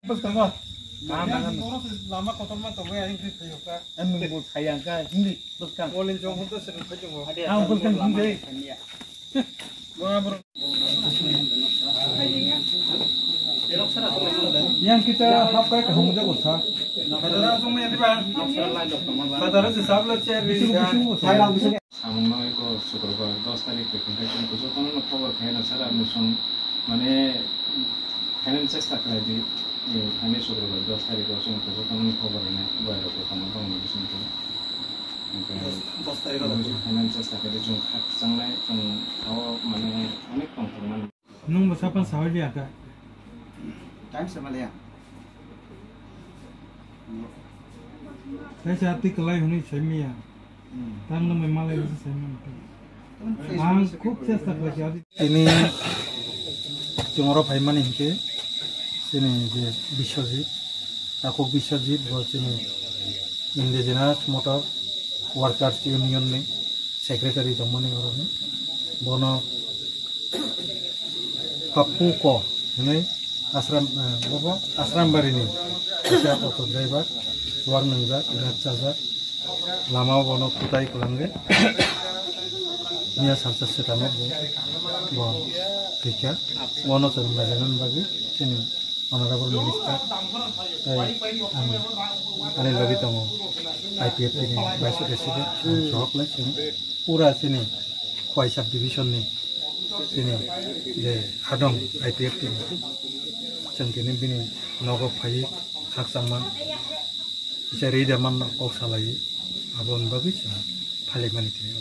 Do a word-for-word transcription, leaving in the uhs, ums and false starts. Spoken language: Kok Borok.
Bwskango. Lama kotorma tongo, ayang khe thayokha. Ang bo thayangkha, hindi bwskang. Bolin jong hum to sirung khaijungo. Ang bwskang hindi. Yang kita hapkai kaham jago sa. Sadara song ni diba? Sadara se sabla chair. Bisu, bisu, bisu. Samung no eko Sukrobar dos tarik twi hwnkhe chwng kuchuk tono no khobor khe no sara muchung mane khainani chesta khlai di, eh, thani Sukrobar dos tarik o chwng kuchuk tono no khobor rwnai bai rok tongma bangni bising twi. Hwnkhe dos tarik o muchung khainani chesta khlai di chwng khakchang nai chwng o mane onek tong thok mani. Nwng bo sapan sahoi liya ta. Time se maliya. Kaisa ati kwlai hwnwi saimiya. Hmm. Tam nwng bai malai hwnwi saimiya. Hmm. Ang khub chesta khlaikha. Tini chwng oro phaimani hinkhe chini je Biswajit, Takhuk Biswajit bo chini Indigenous Motor Workers Union ni secretary tongmani oro ni. Bono Pappu Ko hwnwi Asram, eh, bobo Asrambari ni kaisa auto driver, uang nwngjak, rat chajak, lama o bono kutai kwlangwi miya salsa swkang o bo, bo thwikha. Bono chwng najaknani bagwi chini Honorable Minister tei ang ani logi tongo I P F T ni Vice President, ang sohok lai chwng pura chini Khowai Sub Division ni chini je hadong I P F T ni chwng tini bini nogo phaiwi khakchangma kisa ri da manna kok salaiwi aboni bagwi chwng phailaimani tini.